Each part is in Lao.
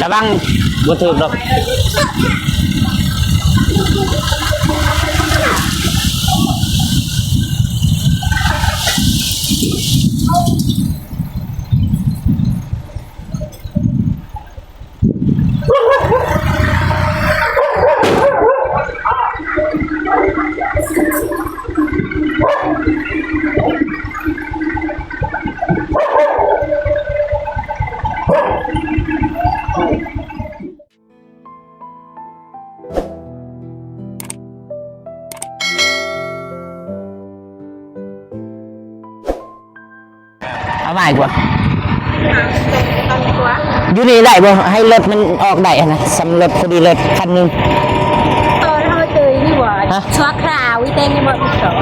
ລະວັງ ບໍ່ຖືກດອກ. ເອົາໃໝ່ກວ່າ ຢູ່ນີ້ໄດ້ບໍ່? ໃຫ້ລົດມັນອອກໄດ້ຫັ້ນນະ ສ່ຳລົດ ພໍດີລົດຄັນໜຶ່ງ. ຕອນເຮົາເຈີຢູ່ນີ້ບໍ່? ຮະ? ຊົ່ວຄາວ ອີແຕງນີ້ບໍ່ມີຕໍ່.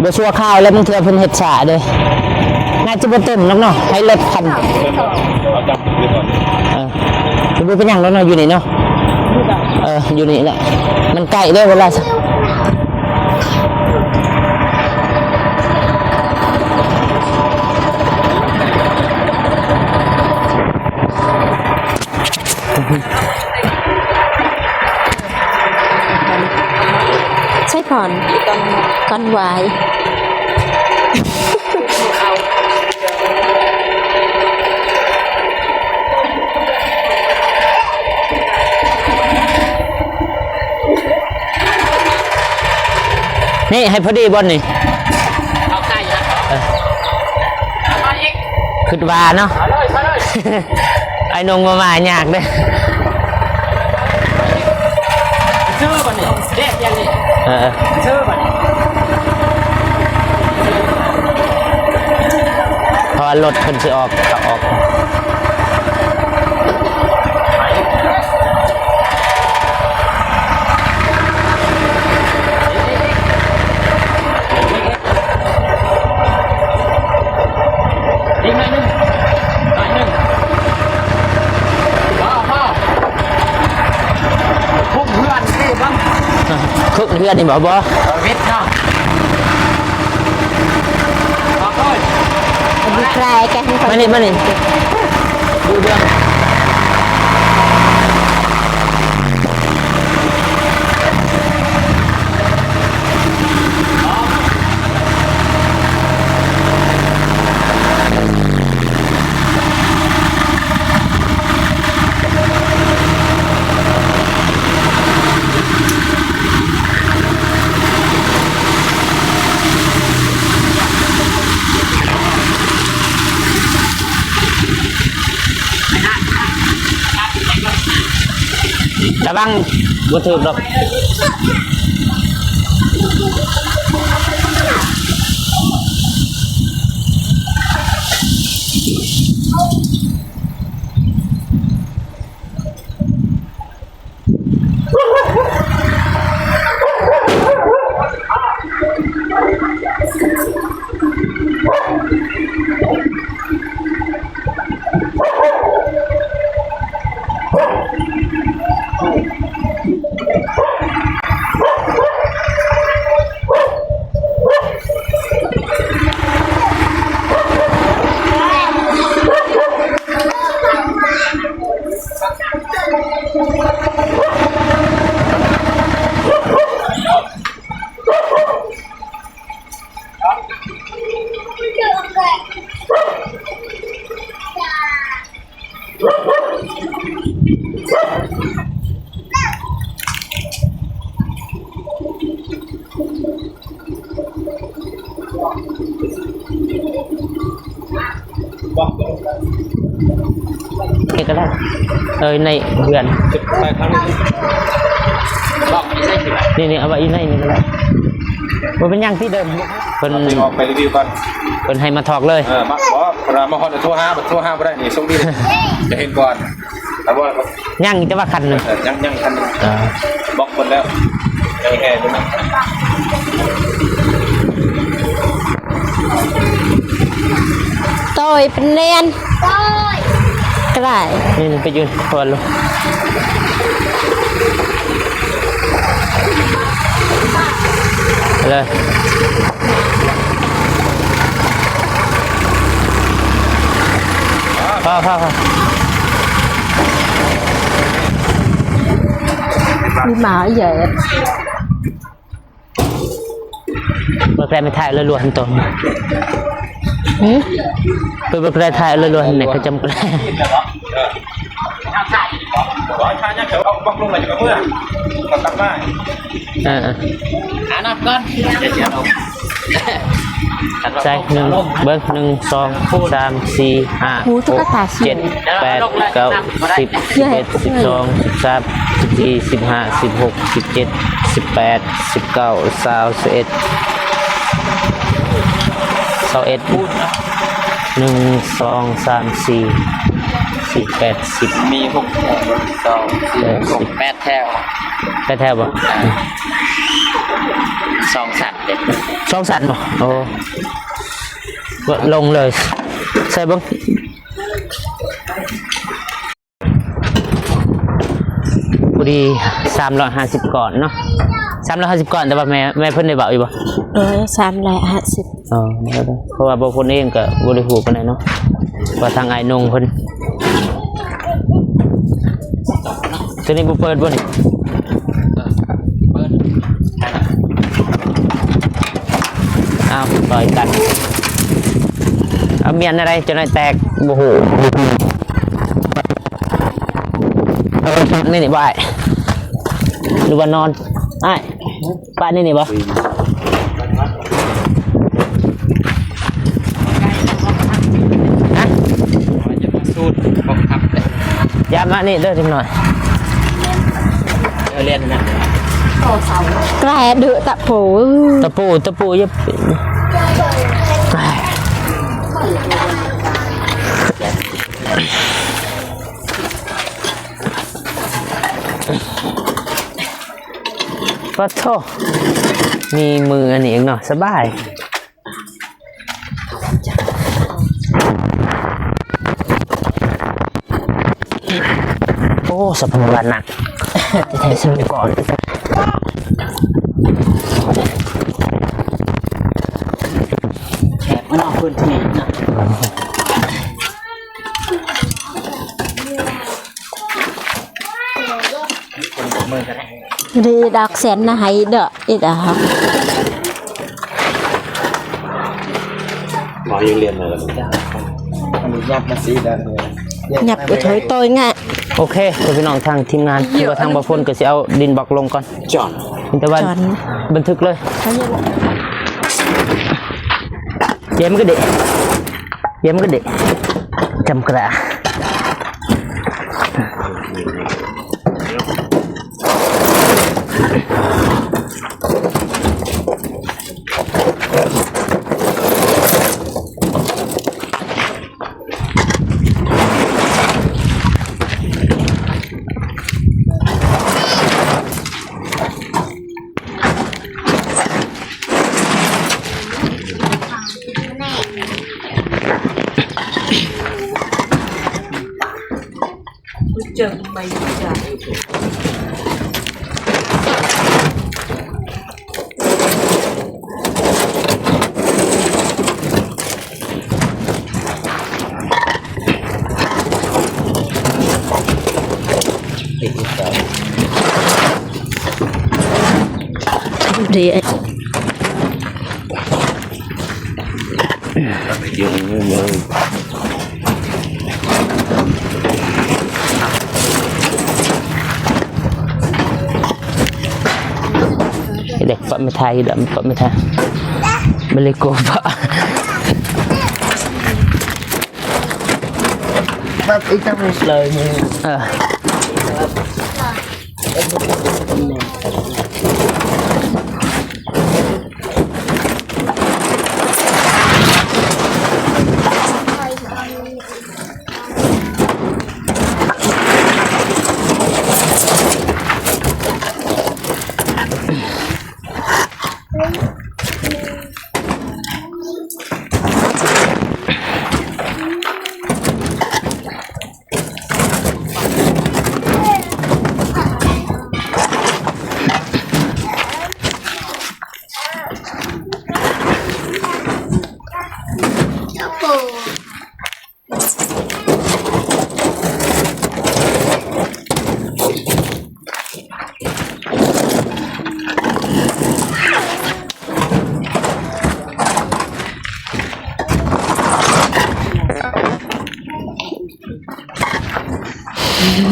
ບໍ່ຊົ່ວຄາວແລ້ວ ບາງເທື່ອເພິ່ນເຮັດຊ້າເດ້. ໜ້າຈະບໍ່ເຕັມດອກເນາະ ໃຫ້ລົດຄັນ. ເອີ ບໍ່ເປັນຫຍັງດອກເນາະ ຢູ່ນີ້ເນາະ. ເອີ ຢູ່ນີ້ແຫຼະ ມັນໃກ້ເດ້ ເວລາ ໃຊ້ຜ່ອນ ກ່ອນຫວາຍ. ນີ້ໃຫ້ພໍດີບ່ອນນີ້ ເອົາໃກ້ລະ ເອີ ເອົາມາອີກ ຄິດວ່າເນາະ ເອົາເລີຍ ເອົາເລີຍ. ໄອ້ນົງບໍ່ມາຍາກເດ້ ເຊີບັດນີ້ ເດັດຢ່າງນີ້ ເອີ ເຊີບັດນີ້ ເພາະວ່າລົດເພິ່ນຊິອອກ ເຂົາອອກ. ອີກໜ້ອຍໜຶ່ງ ໜ້ອຍໜຶ່ງ ພໍ ພໍ ຄຸກເຮືອນນີ້ເບິ່ງ ຄຸກເຮືອນນີ້ບໍ່ ບໍ່ ເອີ ວິດເນາະ ມານີ້ ມານີ້ ລະວັງ ບໍ່ຖືກດອກ. ນີ້ກໍໄດ້ ເອີ ໃນເຮືອນ ໄປທາງນີ້ ນີ້ໆ ເອົາໄວ້ຢູ່ໃນນີ້ກໍໄດ້ ບໍ່ເປັນຫຍັງ ທີ່ເດີມ ເພິ່ນ ເອົາໄປອອກໄປຣີວິວກ່ອນ ເພິ່ນໃຫ້ມາຖອກເລີຍ ເອີ ມາ ບໍ່ ເພິ່ນວ່າມາຮອດໂທຫາ ໂທຫາບໍ່ໄດ້ ນີ້ ໂຊກດີ ຈະເຫັນກ່ອນ ແຕ່ບໍ່ ຍັງ ແຕ່ວ່າຄັນໜຶ່ງ ເອີ ຍັງ ຍັງຄັນໜຶ່ງ ອ່າ ບລັອກຄົນແລ້ວ ຍັງແຮ່ເບິ່ງນຳ ໂຕຍເປັນແນນ ໂຕຍ ກະໄດ້ ນີ້ ນີ້ໄປຢືນ ເພິ່ນລົງ ເລີຍ ພໍ ພໍ ພໍ. ມີໝາໃຫຍ່ ບໍ່ໄດ້ມາຖ່າຍລວຍໆ ຫັ້ນໂຕ ຫື ໄປບໍ່ໄດ້ຖ່າຍລວຍໆ ຫັ້ນແຫຼະ ເຂົາຈຳ ເອີ ເອີ ອ່າ ນັບກ່ອນ ໃສ່ ໜຶ່ງ ເບິ່ງ ໜຶ່ງ ສອງ ສາມ ສີ່ ຫ້າ ຫົກ ເຈັດ ແປດ ເກົ້າ ສິບ ສິບເອັດ ສິບສອງ ສິບສາມ ສິບສີ່ ສິບຫ້າ ສິບຫົກ ສິບເຈັດ ສິບແປດ ສິບເກົ້າ ຊາວ ຊາວເອັດ ຊາວເອັດ ໜຶ່ງ ສອງ ສາມ ສີ່ ສີ່ ແປດ ສິບ ມີຫົກແຖວ ສອງ ສີ່ ຫົກ ແປດແຖວ ແປດແຖວບໍ່? ອ່າ ສອງຊັ້ນເດ້ ສອງຊັ້ນບໍ່? ໂອ້ ລົງເລີຍ ໃສ່ເບິ່ງ ພໍດີສາມຮ້ອຍຫ້າສິບກ້ອນເນາະ ສາມຮ້ອຍຫ້າສິບກ້ອນ ແຕ່ວ່າແມ່ ແມ່ເພິ່ນໄດ້ເວົ້າຢູ່ບໍ່? ໂດຍ ສາມຮ້ອຍຫ້າສິບ ອໍ ເພາະວ່າບໍ່ພົນເອງກໍບໍ່ໄດ້ຮູ້ປານໃດເນາະ ວ່າທາງອ້າຍນົງເພິ່ນ ຕົວນີ້ບໍ່ເປີດບໍ່ນີ້? ເອີ ເປີດ ອ້າວ ຕໍ່ກັນ ເອົາ ມ້ຽນແນວໃດ ເຈົ້າໜ້ອຍແຕກ ບໍ່ຮູ້ ເອົາ ນີ້ນີ້ບໍ່ອ້າຍ ຫຼືວ່ານອນ ອ້າຍ ປະນີ້ນີ້ບໍ່? ຮະ? ຢາມານີ້ເດີ ເດັກນ້ອຍ ເອີ ແລ່ນນະ ແກເດີຕະໂປ ຕະໂປ ຕະໂປ ຢ່າ ປະໂທ້ ມີມືອັນນີ້ອີກເນາະ ສະບາຍ ໂອ້ ສະພາບວ່າໜັກ ແທ້ໆ ສະພາບກ່ອນ ແຄບເນາະ ພື້ນທີ່ເນາະ. ດີດອກແສນນະ ໃຫ້ເດີ້ ອີດອກ ບໍ່ຍັງລຽນມາແລ້ວ ອັນນີ້ຍັບມາສີ່ເດືອນ ຍັບໄປເຖິງໂຕຍງະ. ໂອເຄ ພີ່ນ້ອງ ທາງທີມງານ ຄືວ່າທາງບ່າວພົນກໍຊິເອົາດິນບລັອກລົງກ່ອນ ຈອນ ມີແຕ່ວ່າ ຈອນ ບັນທຶກເລີຍ ເຢັນມັນກໍເດ ເຢັນມັນກໍເດ ຈຳກະລາ. ເດັກປະໄມ່ທາຍດຳ ປະໄມ່ທາຍ ເບເລໂກປະ ແບບອີກຕຳເລີຍ ເອີ. ປ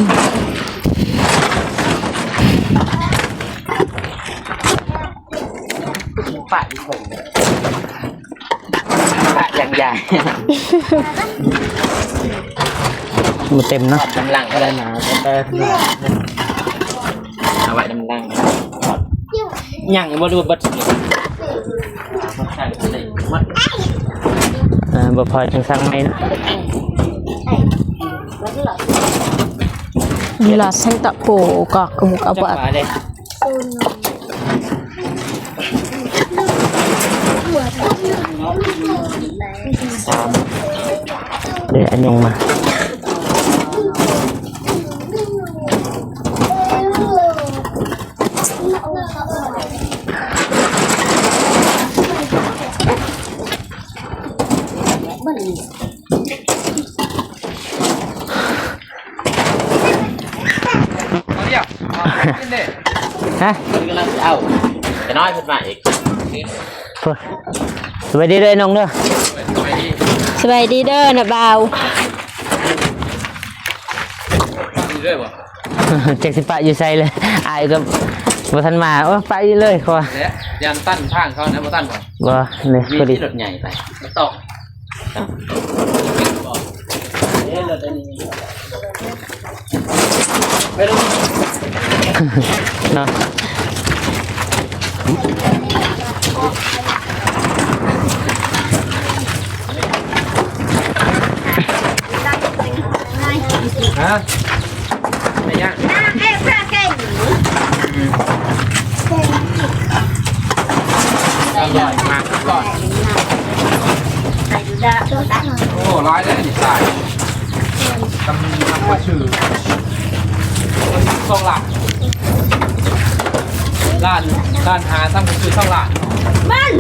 ະຢູ່ເທິງ ປະຢ່າງໃຫຍ່ ບໍ່ເຕັມເນາະ ກຳລັງເທົ່ານັ້ນນະ ເອົາໄວ້ນຳຫຼັງ ຍັງບໍ່ຮູ້ເບິດ ເອີ ບໍ່ພໍຈັ່ງສັ່ງໃໝ່ເນາະ ລາຊາງຕະໂປກອກກະບຸກອະບັກ ເດີ ອັນຍັງມາ ຮະ ກຳລັງຊິເອົາ ຈະນ້ອຍເພິ່ນມາອີກ ໂອ້ຍ ສະບາຍດີເດີນ້ອງເດີ ສະບາຍດີ ສະບາຍດີເດີນ້າບ່າວ ດີເດີບໍ່ ຈັກຊິປະຢູ່ໃສເລີຍ ອ້າຍກໍບໍ່ທັນມາ ໂອ້ ປະຢູ່ເລີຍ ເພາະວ່າ ແລະ ຢ້ານຕັນທາງເຂົານະ ບໍ່ຕັນບໍ່ ບໍ່ ນີ້ ມີ ພໍດີ ລົດໃຫຍ່ໄປ ບໍ່ຕ້ອງ ໄປລົງ ເນາະ. ຮະ ໄປຍັງ ອະຮ່ອຍມາກ່ອນ ໂອ້ ຫຼາຍເດ້ນີ້ ຕາຍ ນຳ ນຳໄປຊື້ ສອງລ້ານ ລ້ານ ລ້ານຫ້າ ຊ້ຳກໍຊື້ສອງລ້ານ ມັນ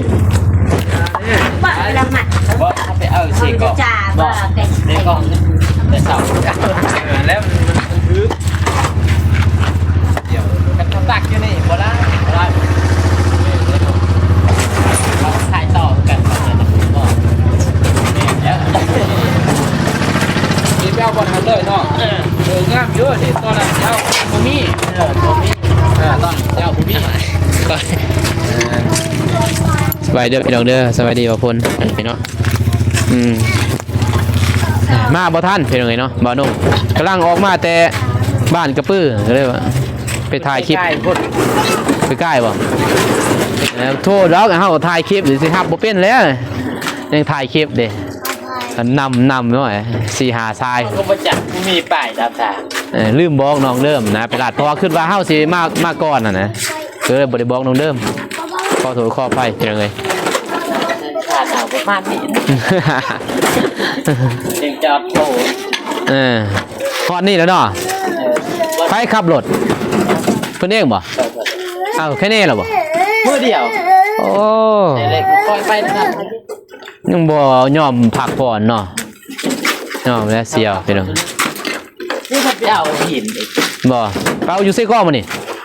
ເອີ ບໍ່ລະມັດ ບໍ່ ເອົາໄປເອົາເສຍກ່ອນ ບໍ່ ເສຍກ່ອນ ແຕ່ເຊົ້າ ເອີ ແລ້ວມັນ ມັນຖືກ ດຽວກັນ ເຂົາຕັກຢູ່ນີ້ບໍ່ໄດ້ ບໍ່ໄດ້ ເອີ ເອີ ເຮົາຂາຍຕໍ່ຄືກັນ ບໍ່ ນີ້ໄປເອົາບ່ອນຫັ້ນເລີຍເນາະ ເອີ ເອີ ງາມຢູ່ເດ້ ຕອນນັ້ນເຈົ້າບໍ່ມີ ເອີ ບໍ່ມີ ເອີ ຕອນເຈົ້າບໍ່ມີ ສະບາຍດີເດີພີ່ນ້ອງເດີ ສະບາຍດີບ່າວພົນພີ່ນ້ອງ ອືມ ມາບໍ່ທັນພີ່ນ້ອງເອີຍເນາະ ບ່າວໜຸ່ມກຳລັງອອກມາແຕ່ບ້ານກະປື ກໍເລີຍວ່າໄປຖ່າຍຄລິບ ໃກ້ໆພຸ້ນ ໃກ້ໆບໍ່ ເອີ ໂທດອກ ເຮົາຖ່າຍຄລິບຊິຮັບບໍ່ເປັນແລ້ວ ຍັງຖ່າຍຄລິບເດ້ ນຳ ນຳໜ້ອຍ ສີ່ຫ້າສາຍ ເຮົາກໍບໍ່ຈັກ ບໍ່ມີປ້າຍຕາມທາງ ເອີ ລືມບອກນ້ອງເດີມນະ ໄປລາດ ເພາະວ່າຄິດວ່າເຮົາຊິມາ ມາກ່ອນຫັ້ນນະ ກໍເລີຍບໍ່ໄດ້ບອກນ້ອງເດີມ ຂໍໂທດຂໍອະໄພພີ່ນ້ອງເອີຍ ຂາດເອົາປະມານນີ້ ເຈັງຈອດໂທ ເອີ ຮອດນີ້ແລ້ວເນາະ ເອີ ໃຜຂັບລົດ ເພິ່ນເອງບໍ່ ເອີ ເອົາ ແຄ່ນີ້ແລ້ວບໍ່ ມື້ດຽວ ໂອ້ ແຕ່ເລັກຄ່ອຍໄປນຳ ຍັງບໍ່ຍອມພັກຜ່ອນເນາະ ຍອມແລ້ວ ສ່ຽວພີ່ນ້ອງ ນີ້ເຂົາໄປເອົາຫີນອີກ ບໍ່ ເອົາຢູ່ເຊກອງບໍ່ນີ້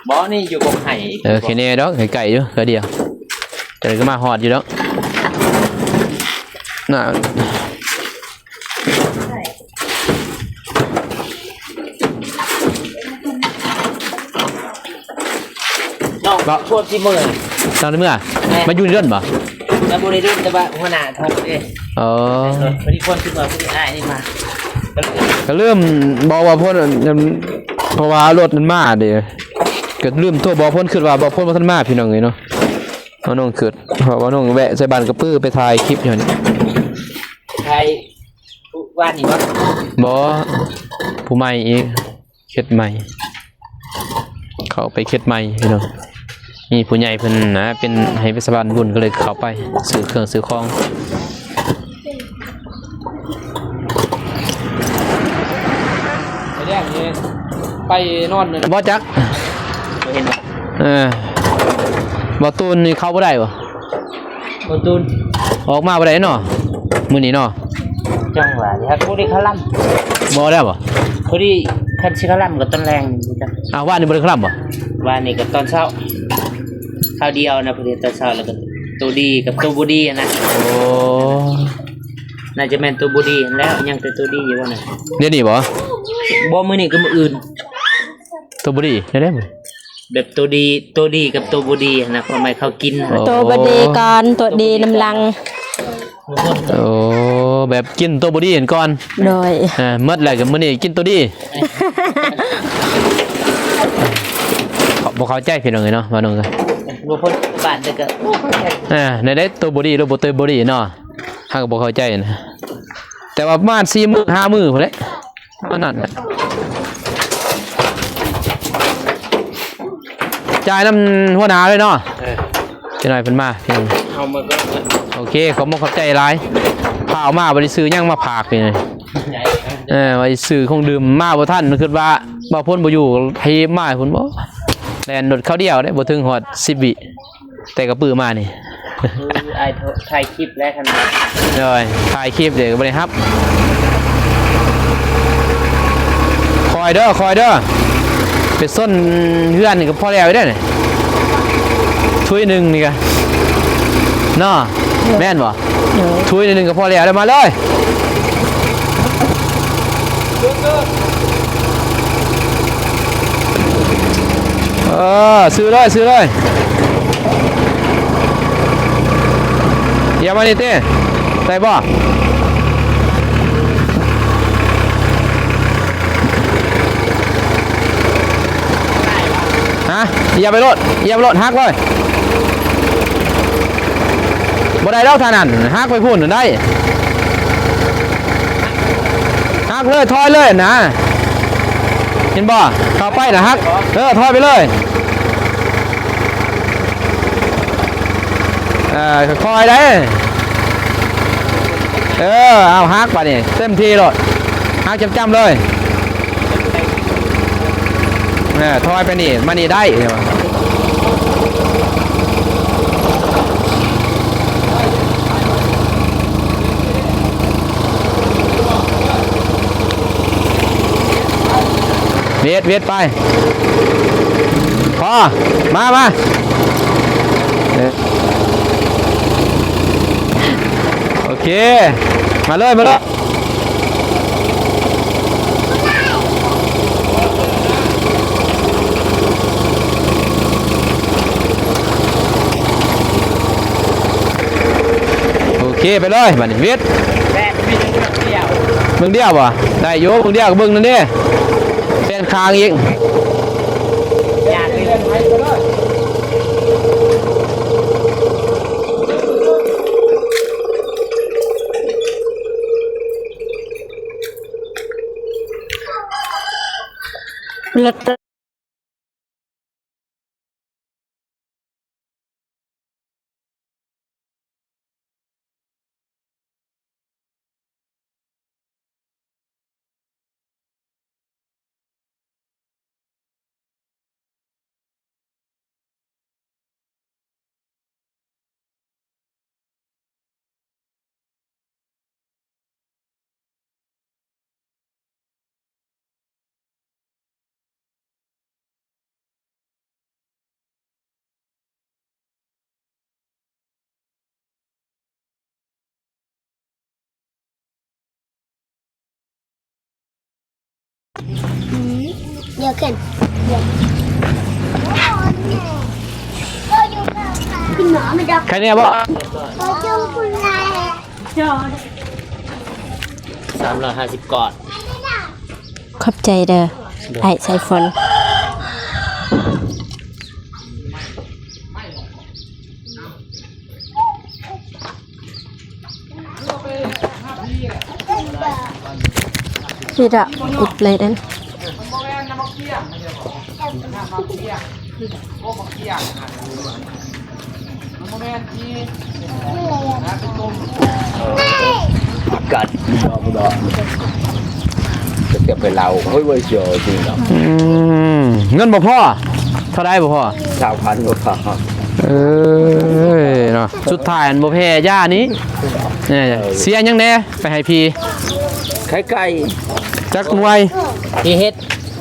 ບໍ່ ນີ້ຢູ່ກົກໄຫອີກ ເອີ ແຄ່ນີ້ດອກ ໃກ້ໆຢູ່ ເທື່ອດຽວ ແຕ່ກໍມາຮອດຢູ່ດອກ ນະ ນ້ອງ ບໍ່ ພວກທີ່ເມືອ ນ້ອງທີ່ເມືອ ແມ່ນ ມາຢູ່ນີ້ດົນບໍ່ ກໍບໍ່ໄດ້ດົນ ແຕ່ວ່າຫົວໜ້າໂທເດ້ ອໍ ພໍດີພວກທີ່ເມືອ ພໍດີອ້າຍນີ້ມາ ກໍເລີ່ມບອກວ່າພວກ ເພາະວ່າລົດມັນມາເດ້ ກໍລືມໂທບອກເພິ່ນ ຄິດວ່າບ່າວພົນບໍ່ທັນມາ ພີ່ນ້ອງເອີຍເນາະ ບ່າວນົງຄິດ ເພາະບ່າວນົງແວະໃສ່ບ້ານກະປື ໄປຖ່າຍຄລິບຢູ່ຫັ້ນ ຖ່າຍ ຜູ້ ວານນີ້ບໍ່ ບໍ່ ຜູ້ໃໝ່ອີກ ເຂດໃໝ່ ເຂົ້າໄປເຂດໃໝ່ພີ່ນ້ອງ ມີຜູ້ໃຫຍ່ເພິ່ນນະ ເປັນ ໃຫ້ເທດສະບານບຸນ ກໍເລີຍເຂົ້າໄປຊື້ເຄື່ອງຊື້ຂອງ ໄປນອນ ບໍ່ຈັກ ບໍ່ເຫັນບໍ່ ເອີ ບໍ່ຕູນນີ້ເຂົ້າບໍ່ໄດ້ບໍ່? ບໍ່ຕູນ ອອກມາບໍ່ໄດ້ເນາະ ມື້ນີ້ເນາະ ຈັ່ງຫວະນີ້ ບໍ່ໄດ້ຄະລຳ ບໍ່ໄດ້ບໍ່? ພໍດີຄັນຊິຄະລຳກໍຕອນແລງ ອ້າວ ວານນີ້ບໍ່ໄດ້ຄະລຳບໍ່? ວານນີ້ກໍຕອນເຊົ້າ ຄາວດຽວນະ ພໍດີຕອນເຊົ້າ ແລ້ວກໍໂຕດີກັບໂຕບໍ່ດີຫັ້ນນະ ໂອ້ ໜ້າຈະແມ່ນໂຕບໍ່ດີຫັ້ນແລ້ວ ຍັງແຕ່ໂຕດີຢູ່ບໍ່ນະ ດຽວນີ້ບໍ່? ບໍ່ ມື້ນີ້ກັບມື້ອື່ນ ໂຕບໍ່ດີ ແນວໃດ? ແບບໂຕດີ ໂຕດີກັບໂຕບໍ່ດີຫັ້ນນະ ຄວາມໝາຍເຂົາກິນຫັ້ນ. ໂອ້ ໂຕບໍ່ດີກ່ອນ ໂຕດີນຳຫຼັງ. ໂອ້ ແບບກິນໂຕບໍ່ດີຫັ້ນກ່ອນ. ໂດຍ. ເອີ ໝົດແລ້ວກໍມື້ນີ້ກິນໂຕດີ. ເຂົາ ບໍ່ເຂົ້າໃຈພີ່ນ້ອງເອີຍເນາະ ວ່ານ້ອງກໍ ບໍ່ພົ້ນບາດເດີກໍ ເອີ ແນວໃດ ໂຕບໍ່ດີ ຫຼືບໍ່ໂຕບໍ່ດີເນາະ ເຮົາກໍບໍ່ເຂົ້າໃຈນະ. ແຕ່ວ່າປະມານສີ່ມື້ ຫ້າມື້ພຸ້ນແຫຼະ ປະມານນັ້ນແຫຼະ. ຈ່າຍນຳຫົວໜ້າເລີຍເນາະ. ເອີ ຈັກໜ້ອຍເພິ່ນມາ. ເອົາມາກ່ອນ. ໂອເຄ ຂອບມຸກຂອບໃຈຫຼາຍ. ພາເອົາມາ ບໍ່ໄດ້ຊື້ຫຍັງມາຝາກນີ້. ເອີ ວ່າຊິຊື້ຂອງດື່ມ ມາບໍ່ທັນ ຄິດວ່າບ່າວພົນບໍ່ຢູ່ ໃຫ້ມາພຸ້ນບໍ. ແລ່ນລົດຄາວດຽວເດ້ ບໍ່ເຖິງຮອດສິບວິ. ແຕ່ກະປືມານີ້ ຄືອ້າຍຖ່າຍຄລິບແລ້ວ ຄັນວ່າ ໂດຍ ຖ່າຍຄລິບເດ້ ກະບໍ່ໄດ້ຮັບ. ຄອຍເດີ ຄອຍເດີ ໄປຊົນເຮືອນນີ້ກະພໍແລ້ວຢູ່ເດ້ນີ້ ຖ້ວຍໜຶ່ງນີ້ກະເນາະ. ໂດຍ. ແມ່ນບໍ່? ໂດຍ. ຖ້ວຍໜຶ່ງກະພໍແລ້ວເດີ ມາເລີຍ. ເອີ ຊື້ເລີຍ ຊື້ເລີຍ. ຢຽບມານີ້ຕິ ໄດ້ບໍ່? ຮະ? ຢຽບໄປໂລດ ຢຽບໄປໂລດ ຫັກເລີຍ. ບໍ່ໄດ້ດອກທ່ານັ້ນ ຫັກໄປພຸ້ນໄດ້. ຫັກເລີຍ ຖອຍເລີຍນະ ເຫັນບໍ່? ເຂົ້າໄປນະຫັກ ເອີ ຖອຍໄປເລີຍ. ເອີ ຄ່ອຍໆໄດ໋. ເອີ ເອົາ ຫັກບາດນີ້ ເຕັມທີ່ໂລດ ຫັກຈ້ຳໆເລີຍ. ເອີ ຖອຍໄປນີ້ ມານີ້ໄດ້. ເວັດ ເວັດໄປ. ພໍ ມາ ມາ. ເອີ ໂອເຄ ມາເລີຍ ມາເລີຍ. ໂອເຄ ໄປເລີຍບາດນີ້ ເວັດ. ແບບມີເລື່ອງດຽວ ເບິ່ງດຽວບໍ່? ໄດ້ຢູ່ ເບິ່ງດຽວກໍເບິ່ງນັ້ນເດ້ ແປນຂ້າງອີກ. ໄຄແນ່ບໍ່? ສາມຮ້ອຍຫ້າສິບກອດ. ຂອບໃຈເດີ ອ້າຍສາຍຝົນ. ອາກາດ ເກັບໄປເລົ່າ ໂອ້ຍ ເວີຍ ເຈີຈິງເນາະ. ອືມ ເງິນບໍ່ພໍ ເທົ່າໃດບໍ່ພໍ? ຊາວພັນບໍ່ພໍ. ເອີຍເນາະ ສຸດທ້າຍອັນບໍ່ແພ້ຢານີ້. ເອີ ເສຍຫຍັງແດ່ໄປໃຫ້ຜີ? ໄຂ່ໄກ່ ຈັກໜ່ວຍ? ຜີເຫັດ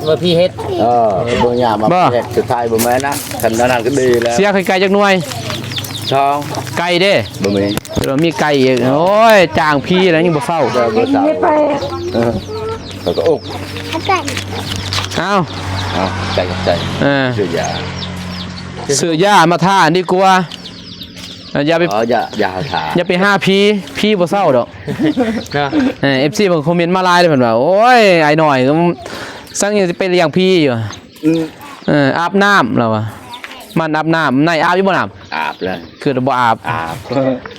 ວ່າຜີເຫັດ. ເອີ ບໍ່ຍາມມາ ບໍ່ ເຫັດ ສຸດທ້າຍບໍ່ແມ່ນນະ ຄັນນັ້ນກໍດີແລ້ວ. ເສຍໄຂ່ໄກ່ຈັກໜ່ວຍ? ສອງ. ໄກ່ເດ້? ບໍ່ມີ ບໍ່ມີໄກ່ອີກ. ໂອ້ຍ ຈ້າງຜີແລ້ວຍັງບໍ່ເຊົາ. ເອີ ບໍ່ເຊົາ. ເອີ ແລ້ວກໍອົກ. ເອົາ ເອົາ ໃຈ ໃຈ ເອີ ຊື້ຢາ ຊື້ຢາມາທາດີກວ່າ. ເອີ ຢ່າໄປ ອໍ ຢ່າ ຢ່າຫາ ຢ່າໄປຫາຜີ ຜີບໍ່ເຊົາດອກ ເນາະ. ເອີ ເອັຟຊີ ເພິ່ນຄອມເມັນມາຫຼາຍເດ້ ເພິ່ນວ່າ ໂອ້ຍ ອ້າຍນ້ອຍ ສັງຍັງຊິໄປລ້ຽງຜີຢູ່. ອືມ ເອີ ອາບນ້ຳລາວວ່າ ມັນອາບນ້ຳ ນາຍອາບຢູ່ບໍ່ນ້ຳ? ອາບແລ້ວ ຄືບໍ່ອາບ ອາບ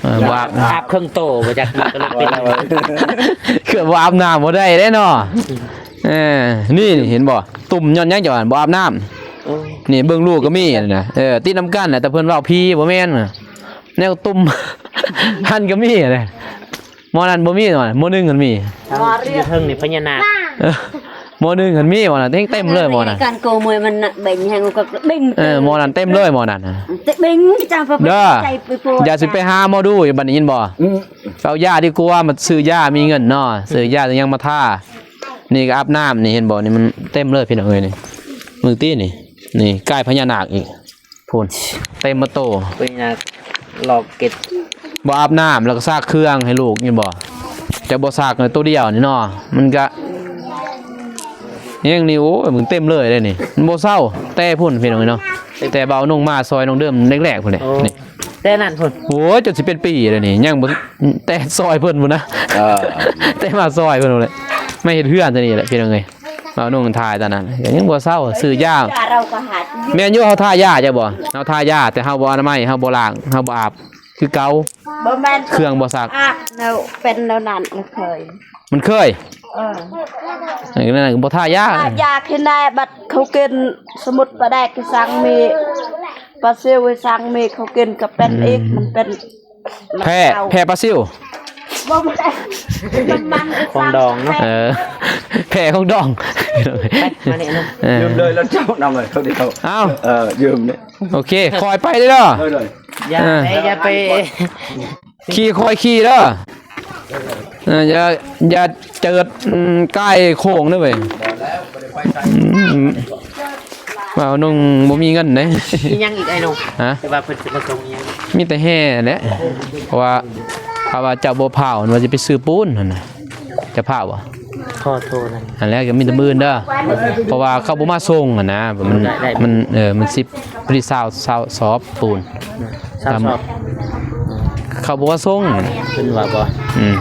ເອີ ບໍ່ອາບ ອາບເຄິ່ງໂຕບໍ່ຈັກ ມັນກໍເລີຍເປັນ ຄືບໍ່ອາບນ້ຳບໍ່ໄດ້ເດ້ເນາະ. ເອີ ນີ້ເຫັນບໍ່ ຕຸ່ມຍ້ອນຫຍັງເຈົ້າຫັ້ນ ບໍ່ອາບນ້ຳ. ໂອ້ ນີ້ເບິ່ງລູກກໍມີຫັ້ນນະ ເອີ ຕິດນຳກັນແຫຼະ ແຕ່ເພິ່ນເວົ້າຜີບໍ່ແມ່ນນະ ແນວຕຸ່ມຫັ້ນກໍມີຫັ້ນນະ. ໝໍນັ້ນບໍ່ມີ ໝໍໜຶ່ງຫັ້ນມີ ຢູ່ເທິງນີ້ພະຍານາກ ເອີ ໝໍໜຶ່ງຫັ້ນມີ ໝໍນັ້ນເຕັມເລີຍ ໝໍນັ້ນ ການໂກມວຍມັນເບັງແຮງກໍເບັງ ເອີ ໝໍນັ້ນເຕັມເລີຍ ໝໍນັ້ນ ເບັງຈັງ ເດີ ຢ່າຊິໄປຫາໝໍດູບັດນີ້ ຍິນບໍ່? ອືມ ເອົາຢາດີກວ່າ ມາຊື້ຢາ ມີເງິນເນາະ ຊື້ຢາ ຍັງມາທາ. ນີ້ກໍອາບນ້ຳ ນີ້ເຫັນບໍ່ ນີ້ມັນເຕັມເລີຍ ພີ່ນ້ອງເອີຍ. ນີ້ເບິ່ງຕິ ນີ້ ນີ້ກາຍພະຍານາກອີກ ພຸ້ນ ເຕັມໝົດໂຕ ເປັນຫຍັງລອກເກັດ ບໍ່ອາບນ້ຳ ແລ້ວກໍຊັກເຄື່ອງໃຫ້ລູກ ເຫັນບໍ່? ຈະບໍ່ຊັກໂຕດຽວນີ້ເນາະ ມັນກະແຮງນີ້ ໂອ້ຍ ມັນເຕັມເລີຍເດ້ນີ້ ມັນບໍ່ເຊົາ ແຕ່ພຸ້ນ ພີ່ນ້ອງເອີຍເນາະ ແຕ່ບ່າວນົງມາຊ່ອຍນ້ອງເດີມແລກໆ ພຸ້ນແຫຼະ. ໂອ້ ນີ້ ແຕ່ນັ້ນພຸ້ນ ໂອ້ຍ ຈົນຊິເປັນປີແລ້ວນີ້ ຍັງບໍ່ ແຕ່ຊ່ອຍເພິ່ນພຸ້ນນະ ເອີ ແຕ່ມາຊ່ອຍເພິ່ນພຸ້ນແຫຼະ ມາເຮັດເຮືອນແຕ່ນີ້ແຫຼະ ພີ່ນ້ອງເອີຍ. ບ່າວນົງຖ່າຍຕອນນັ້ນ ກໍຍັງບໍ່ເຊົາ ຊື້ຢາ ແມ່ນຢູ່ ເຮົາທາຢາ ເຈົ້າບໍ່ ເຮົາທາຢາ ແຕ່ເຮົາບໍ່ອະນາໄມ ເຮົາບໍ່ລ້າງ ເຮົາບໍ່ອາບ ຄືເກົ່າ ບໍ່ແມ່ນ ເຄື່ອງບໍ່ຊັກ ອາບແນວ ເປັນແນວນັ້ນ ມັນເຄີຍ ມັນເຄີຍ ເອີ ນັ້ນກໍບໍ່ທາຢາ ທາຢາຄືແນ່ ບັດເຂົາກິນ ສົມມຸດປາແດກຄືສັງມີ ປາຊິວໃຫ້ສັງມີ ເຂົາກິນກໍເປັນອີກ ອືມ ມັນເປັນ ແພ້ ແພ້ປາຊິວ ບໍ່ແມ່ນ ນ້ຳມັນຂອງດອງເນາະ ເອີ ແພ້ຂອງດອງ ໄປ ມານີ້ເນາະ ເອີ ຢືມເລີຍແລ້ວເຈົ້າ ນ້ອງເອີຍ ເຂົາດຽວ ອ້າວ ເອີ ຢືມເດ້ ໂອເຄ ຄ່ອຍໄປເດີ ເດີ ເດີ ຢ່າ ເອີ ໄປ ຢ່າໄປ ຂີ່ຄ່ອຍຂີ່ເດີ ເອີ ຢ່າ ຢ່າເຈີດ ອືມ ກາຍໂຄ້ງເດີເວີຍ ອືມ ວ່ານ້ອງບໍ່ມີເງິນເດ້ ມີຫຍັງອີກອ້າຍນ້ອງ ຮະ ແຕ່ວ່າເພິ່ນຊິມາສົ່ງອີຫຍັງ ມີແຕ່ແຮ່ແຫຼະ ເພາະວ່າ ຖ້າວ່າເຈົ້າບໍ່ພ້າວ ວ່າຊິໄປຊື້ປູນຫັ້ນນະ ຈະພ້າວບໍ່? ຂໍໂທນະ ອັນແລກກໍມີແຕ່ມື້ອື່ນເດີ ເພາະວ່າເຂົາບໍ່ມາສົ່ງຫັ້ນນະ ມັນ ໄດ້ ໄດ້ ມັນ ເອີ ມັນສິບ ພໍດີຊາວ ຊາວສອບປູນ ຊາວສອບ ເຂົາບໍ່ມາສົ່ງ ເພິ່ນວ່າບໍ່ ອືມ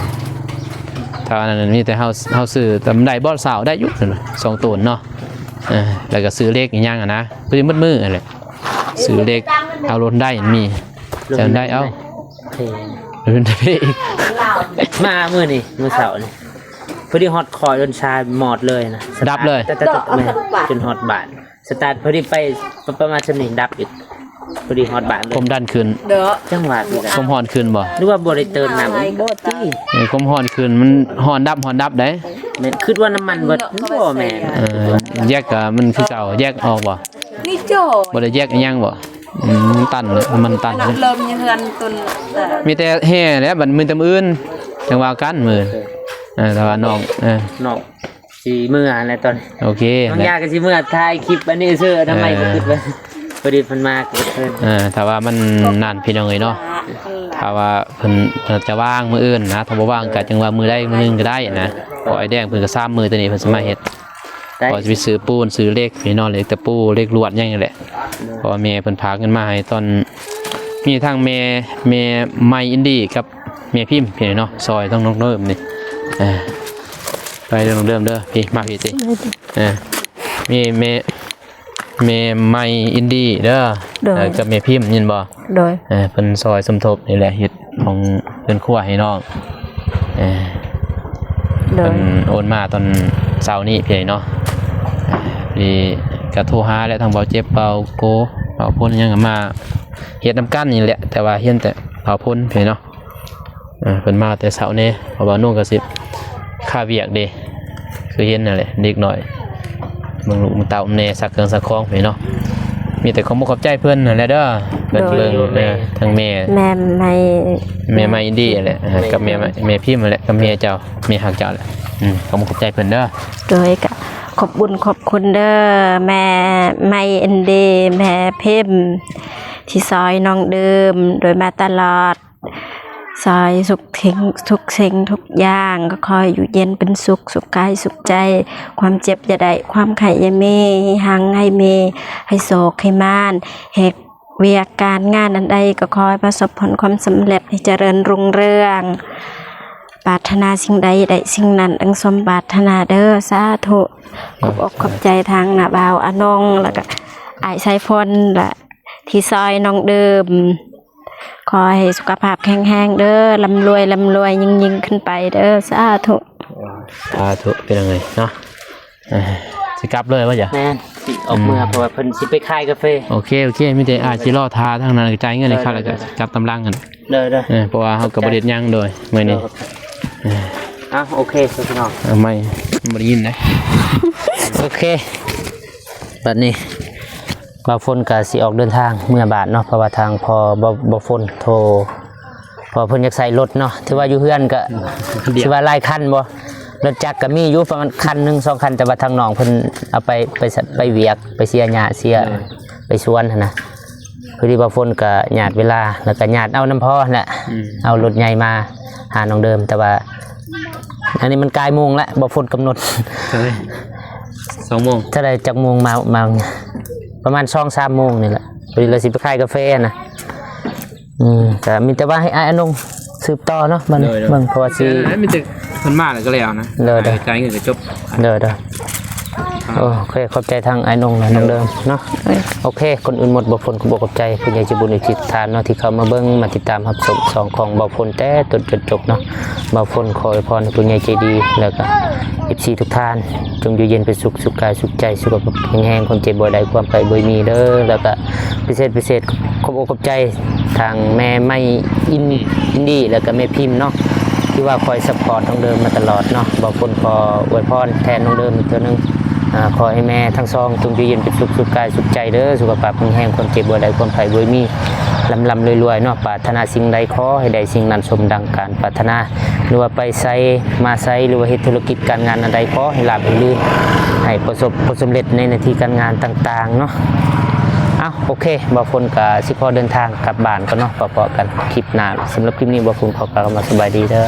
ຖ້າອັນນັ້ນມີແຕ່ເຮົາ ເຮົາຊື້ ແຕ່ມັນໄດ້ບໍ່ຊາວ ໄດ້ຢູ່ ສອງໂຕນເນາະ ເອີ ແລ້ວກໍຊື້ເຫຼັກອີຫຍັງຫັ້ນນະ ພໍດີໝົດມື້ຫັ້ນແຫຼະ ຊື້ເຫຼັກ ເອົາລົດໄດ້ມັນມີ ຈະໄດ້ເອົາ ໂອເຄ ລົດໄດ້ອີກ ມາມື້ນີ້ ມື້ເຊົ້ານີ້ ພໍດີຮອດຄອຍຈົນຊາມອດເລີຍນະ ດັບເລີຍ ແຕ່ ແຕ່ ແຕ່ ແມ່ນ ຈົນຮອດບ້ານ ສະຕາດພໍດີໄປປະ ປະມານສ່ຳນີ້ດັບອີກ ພໍດີຮອດບ້ານເລີຍ ຄວາມດັນຂຶ້ນ ເດີ ຈັ່ງຫວະນີ້ແຫຼະ ຄວາມຮ້ອນຂຶ້ນບໍ່ ຫຼືວ່າບໍ່ໄດ້ເຕີມນ້ຳບໍ່ຕິ ເອີ ຄວາມຮ້ອນຂຶ້ນ ມັນຮ້ອນດັບ ຮ້ອນດັບໄດ໋ ແມ່ນ ຄິດວ່ານ້ຳມັນເບິດ ບໍ່ແມ່ນ ເອີ ແຍກກໍມັນຄືເກົ່າ ແຍກອອກບໍ່? ນີ້ໂຈ ບໍ່ໄດ້ແຍກອີຫຍັງບໍ່? ອືມ ມັນຕັນ ນ້ຳມັນຕັນ ເລີ່ມຢູ່ເຮືອນຕົນ ເອີ ມີແຕ່ແຮ່ແຫຼະ ບັດມື້ຕຳອື່ນ ຈັ່ງວ່າກັນມື້ ເອີ ແຕ່ວ່ານ້ອງ ເອີ ນ້ອງ ຊິເມືອແລ້ວຕອນນີ້ ໂອເຄ ນ້ອງຢາກໍຊິເມືອຖ່າຍຄລິບອັນນີ້ຊື່ ທຳໄມ ເອີ ບໍ່ຄິດວ່າ ພໍດີເພິ່ນມາກໍເພິ່ນ ເອີ ຖ້າວ່າມັນນັ້ນ ພີ່ນ້ອງເອີຍເນາະ ຖ້າວ່າເພິ່ນ ເພິ່ນຈະວ່າງມື້ອື່ນນະ ຖ້າບໍ່ວ່າງກໍຈັ່ງວ່າມື້ໃດມື້ໜຶ່ງກໍໄດ້ນະ ເພາະອ້າຍແດງເພິ່ນກໍສາມມື້ ຕອນນີ້ເພິ່ນຊິມາເຮັດ ໄດ້ ກໍຊິໄປຊື້ປູນ ຊື້ເຫຼັກ ພີ່ນ້ອງ ເຫຼັກຕະປູ ເຫຼັກລວດຫຍັງນີ້ແຫຼະ ເພາະວ່າແມ່ເພິ່ນຝາກເງິນມາໃຫ້ຕອນ ມີທັງແມ່ ແມ່ໄມອິນດີກັບແມ່ພິມ ພີ່ນ້ອງເນາະ ຊ່ອຍທັງນ້ອງເດີມນີ້ ເອີ ໄປເດີນ້ອງເດີມເດີ ພີ່ ມາພີ່ຕິ ເອີ ມີແມ່ ແມ່ໄມອິນດີເດີ ໂດຍ ເອີ ກັບແມ່ພິມ ຍິນບໍ່? ໂດຍ ເອີ ເພິ່ນຊ່ອຍສົມທົບນີ້ແຫຼະ ເຮັດຂອງເຮືອນຄົວໃຫ້ນ້ອງ ເອີ ໂດຍ ເພິ່ນໂອນມາຕອນເຊົ້ານີ້ພີ່ເນາະ ເອີ ກະໂທຫາແຫຼະ ທັງເບົາເຈັບ ເບົາໂກ ເບົາພົນ ຫຍັງມາເຮັດນຳກັນນີ້ແຫຼະ ແຕ່ວ່າເຫັນແຕ່ເບົາພົນພີ່ເນາະ. ເອີ ເພິ່ນມາແຕ່ເຊົ້າແດ່ ເພາະວ່ານ້ອງກໍຊິຄາວຽກເດ້ ຄືເຫັນນັ້ນແຫຼະ ເດັກນ້ອຍເບິ່ງລູກເບິ່ງເຕົ້າແດ່ ຊັກເຄື່ອງຊັກຂອງພີ້ເນາະ. ມີແຕ່ຂອບອົກຂອບໃຈເພິ່ນຫັ້ນແຫຼະເດີ ເພິ່ນເບິ່ງ ໂດຍ ເອີ ທັງແມ່ ແມ່ໄມ ແມ່ໄມອິນດີຫັ້ນແຫຼະ ເອີ ກັບແມ່ ແມ່ພິມຫັ້ນແຫຼະ ກັບແມ່ເຈົ້າ ແມ່ຮັກເຈົ້າແຫຼະ ອືມ ຂອບອົກຂອບໃຈເພິ່ນເດີ. ໂດຍ ກະຂອບບຸນຂອບຄຸນເດີ ແມ່ໄມອິນດີ ແມ່ພິມ ທີ່ຊ່ອຍນ້ອງເດີມໂດຍມາຕະຫຼອດ. ຊ່ອຍທຸກສິ່ງທຸກສິ່ງທຸກຢ່າງ ກໍຂໍໃຫ້ຢູ່ເຢັນເປັນສຸກ ສຸກກາຍສຸກໃຈ ຄວາມເຈັບຢ່າໄດ້ ຄວາມໄຂ້ຢ່າມີ ໃຫ້ຮັ່ງໃຫ້ມີ ໃຫ້ໂຊກໃຫ້ໝານ ເຮັດວຽກການງານອັນໃດກໍຂໍໃຫ້ປະສົບຜົນຄວາມສຳເລັດ ໃຫ້ຈະເລີນຮຸ່ງເຮືອງ ປາດຖະໜາສິ່ງໃດໄດ້ສິ່ງນັ້ນດັ່ງສົມປາດຖະໜາເດີ້ ສາທຸ. ຂອບອົກຂອບໃຈທາງນ້າບ່າວອານົງ ແລ້ວກໍອ້າຍສາຍຝົນ ແລະ ທີ່ຊ່ອຍນ້ອງເດີມ ຂໍໃຫ້ສຸຂະພາບແຂງແຮງເດີ້ ລ່ຳລວຍ ລ່ຳລວຍ ຍິ່ງໆຂຶ້ນໄປເດີ້ ສາທຸ. ສາທຸ ເປັນຫຍັງເລີຍເນາະ ເອີ ຊິກັບເລີຍບໍ່ຈະ? ແມ່ນ ຊິອອກເມືອ ອືມ ເພາະວ່າເພິ່ນຊິໄປຂາຍກາເຟ. ໂອເຄ ໂອເຄ ມີແຕ່ອ້າຍຊິລໍຖ້າທາງນັ້ນ ຈ່າຍເງິນໃຫ້ເຂົາ ແລ້ວກໍກັບຕາມຫຼັງຫັ້ນ. ໂດຍໆ ເອີ ເພາະວ່າເຮົາກໍບໍ່ໄດ້ເຮັດຫຍັງໂດຍມື້ນີ້. ໂດຍ ເອີ ອ່ະ ໂອເຄ ພີ່ນ້ອງ ເອົາໃໝ່ ບໍ່ໄດ້ຍິນເດ້. ໂອເຄ ບັດນີ້ບ່າວຝົນກໍຊິອອກເດີນທາງເມືອບ້ານເນາະ ເພາະວ່າທາງພໍ່ບ່າວ ບ່າວຝົນໂທ ເພາະເພິ່ນຢາກໃຊ້ລົດເນາະ ຖືວ່າຢູ່ເຮືອນກໍ ອືມ ຖືວ່າຫຼາຍຄັນບໍ່ ລົດຈັກກໍມີຢູ່ປະມານຄັນໜຶ່ງສອງຄັນ ແຕ່ວ່າທາງນ້ອງເພິ່ນເອົາໄປ ໄປ ໄປວຽກ ໄປເສຍຫຍ້າ ເສຍ ໂດຍ ໄປສວນຫັ້ນນະ. ພໍດີບ່າວຝົນກໍຍາດເວລາ ແລ້ວກໍຍາດເອົານຳພໍ່ຫັ້ນແຫຼະ ອືມ ເອົາລົດໃຫຍ່ມາຫານ້ອງເດີມ ແຕ່ວ່າອັນນີ້ມັນກາຍໂມງແລ້ວ ບ່າວຝົນກຳນົດ ເອີ ສອງໂມງ ເທົ່າໃດ ຈັກໂມງມາ ມາ ປະມານສອງສາມໂມງນີ້ແຫຼະ ພໍດີລາວຊິໄປຂາຍກາເຟນະ. ອືມ ກໍມີແຕ່ວ່າໃຫ້ອ້າຍອານົງສືບຕໍ່ເນາະ ບັດນີ້ ໂດຍໆ ເບິ່ງ ເພາະວ່າຊິ ມີແຕ່ເພິ່ນມາແລ້ວກໍແລ້ວນະ ໂດຍໆ ຈ່າຍເງິນກໍຈົບ. ໂດຍໆ ອ່າ ໂອເຄ ຂອບໃຈທາງອ້າຍນົງ ແລະ ນ້ອງເດີມເນາະ. ໂດຍ ໂອເຄ ກ່ອນອື່ນໝົດ ບ່າວຝົນຂໍຂອບໃຈຜູ້ໃຫຍ່ໃຈບຸນອີກທິດທານເນາະ ທີ່ເຂົ້າມາເບິ່ງ ມາຕິດຕາມຮັບຊົມຊ່ອງຂອງບ່າວຝົນແຕ່ຕົ້ນຈົນຈົບເນາະ. ບ່າວຝົນຂໍອວຍພອນໃຫ້ຜູ້ໃຫຍ່ໃຈດີ ແລ້ວກໍ ເອັຟຊີ ທຸກທ່ານ ຈົ່ງຢູ່ເຢັນເປັນສຸກ ສຸກກາຍສຸກໃຈ ສຸຂະພາບແຂງແຮງ ຄວາມເຈັບບໍ່ໄດ້ ຄວາມໄຂ້ບໍ່ມີເດີ. ແລ້ວກໍພິເສດ ພິເສດ ຂອບອົກຂອບໃຈທາງແມ່ໄມ້ອິນ ອິນດີ ແລ້ວກໍແມ່ພິມເນາະ ທີ່ວ່າຄອຍຊັບພອດນ້ອງເດີມມາຕະຫຼອດເນາະ. ບ່າວຝົນຂໍອວຍພອນແທນນ້ອງເດີມອີກເທື່ອໜຶ່ງ ອ່າ ຂໍໃຫ້ແມ່ທັງສອງຈົ່ງຢູ່ເຢັນເປັນສຸກ ສຸກກາຍສຸກໃຈເດີ ສຸຂະພາບແຂງແຮງ ຄວາມເຈັບບໍ່ໄດ້ ຄວາມໄຂ້ບໍ່ມີ ລ່ຳໆລວຍໆເນາະ. ປາດຖະໜາສິ່ງໃດຂໍໃຫ້ໄດ້ສິ່ງນັ້ນສົມດັ່ງການປາດຖະໜາ ຫຼືວ່າໄປໃສມາໃສ ຫຼືວ່າເຮັດທຸລະກິດການງານອັນໃດ ຂໍໃຫ້ລາບໃຫ້ລື່ນ ໃຫ້ປະສົບຜົນສຳເລັດໃນໜ້າທີ່ການງານຕ່າງໆເນາະ. ເອົ້າ ໂອເຄ ບ່າວຝົນກໍຊິຂໍເດີນທາງກັບບ້ານກ່ອນເນາະ ພໍ້ກັນຄລິບໜ້າ. ສຳລັບຄລິບນີ້ ບ່າວຝົນຂໍກ່າວຄຳວ່າສະບາຍດີເດີ.